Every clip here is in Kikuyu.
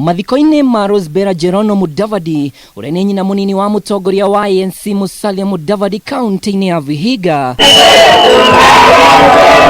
Mathiko-inĩ ma Rosebella Jerono Mudavadi ũrĩa nĩ nyina mũnini wa mũtongoria wa ANC Musalia Mudavadi kaunti-inĩ ya Vihiga.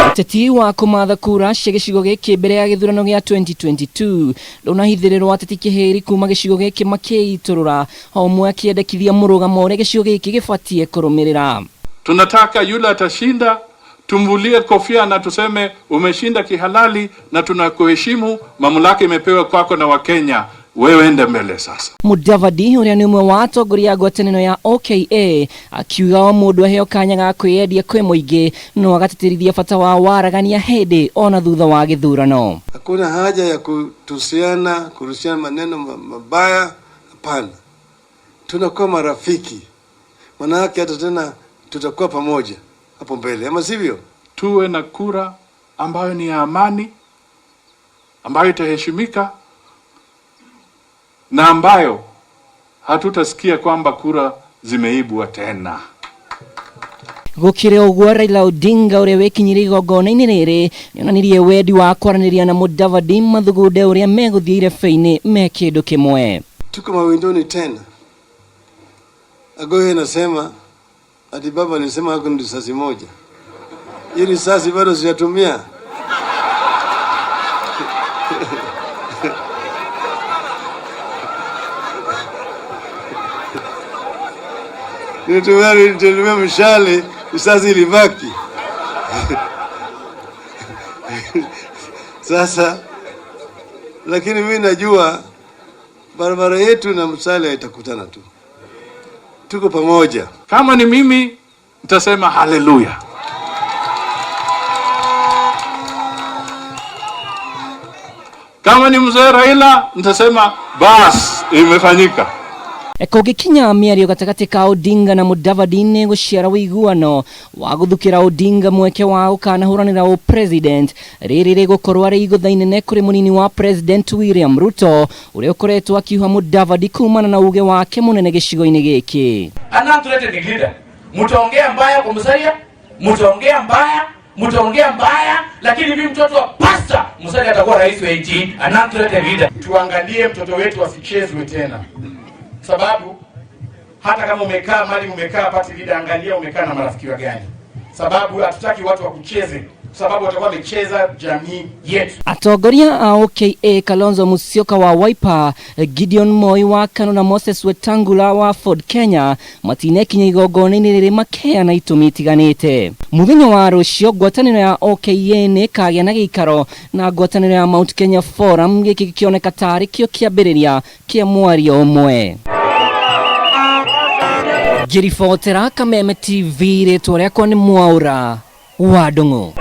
Ũteti wa kũmatha kura cia gĩcigo gĩkĩ mbere ya gĩthurano gĩa 2022 ndũnahithĩrĩrwo ateti kĩhĩri kuma gĩcigo gĩkĩ makĩitũrũra o ũmwe akĩendekithia mũrũgamo ũrĩa gĩcigo gĩkĩ gĩbatiĩ kũrũmĩrĩra. Tunataka yule atashinda tumvulie kofia na tuseme umeshinda kihalali na tunakuheshimu, mamlaka imepewa kwako na Wakenya, wewe ende mbele sasa. Mudavadi ũrĩa nĩ ũmwe wa atongoria a ngwatanĩro ya OKA akiuga o mũndũ aheo kanya ga kwĩyendia kwĩ mũingĩ no agatĩtĩrithia bata wa waragania hĩndĩ ona thutha wa gĩthurano. Hakuna haja ya kutusiana, kurushiana maneno mabaya, hapana. Tunakuwa marafiki, manake hata tena tutakuwa pamoja hapo mbele, ama sivyo? Tuwe na kura ambayo ni ya amani, ambayo itaheshimika na ambayo hatutasikia kwamba kura zimeibwa tena. Gũkĩrĩ ũguo Raila Odinga ũrĩa wĩkinyirie igongona-inĩ rĩrĩ nĩonanirie wendi wa kwaranĩria na Mudavadi mathugunde ũrĩa megũthiĩ irebe-inĩ me kĩndũ kĩmwe. Tuko mawindoni tena. Agoye anasema ati baba alisema hako ni risasi moja. Hii risasi bado sijatumia. Nilitumia mshale, risasi ilibaki. Sasa lakini mimi najua barabara yetu na Musalia itakutana tu. Tuko pamoja. Kama ni mimi nitasema haleluya. Kama ni mzee Raila nitasema bas, imefanyika. Kũngĩkinya mĩario gatagatĩ ka Odinga na Mudavadi nĩ gũciara ũiguano wa gũthukĩra Odinga mweke wa gũkanahũranĩra ũ-president, rĩrĩ rĩgũkorwo arĩ igũtha inene kũrĩ mũnini wa president William Ruto ũrĩa ũkoretwo akiuha Mudavadi kumana na uge wake mũnene gĩcigo-inĩ gĩkĩ. An unthreatening leader. Mtaongea mbaya kwa Musalia, mtaongea mbaya, mtaongea mbaya, lakini mimi mtoto wa pastor Musalia atakuwa rais wa nchi, an unthreatening leader. Tuangalie mtoto wetu asichezwe tena, sababu hata kama umekaa mali umekaa party leader, angalia umekaa na marafiki wa gani, sababu hatutaki watu wakucheze, sababu watakuwa wamecheza jamii yetu. Atongoria a OKA Kalonzo Musyoka wa Wiper, Gideon Moi wa KANU na Moses Wetangula wa Ford Kenya matinekinya igongona-inĩ rĩrĩ makeana itũmi itiganĩte. Mũthenya wa rũciũ ngwatanĩro ya OKA nĩ ĩkagĩa na gĩikaro na ngwatanĩro ya Mount Kenya Forum, gĩkĩ gĩkĩoneka tarĩ kĩo kĩambĩrĩria kĩa mwario ũmwe. Ngĩribotera Kameme TV, rĩtwa rĩakwa nĩ Mwaũra wa Ndung'u.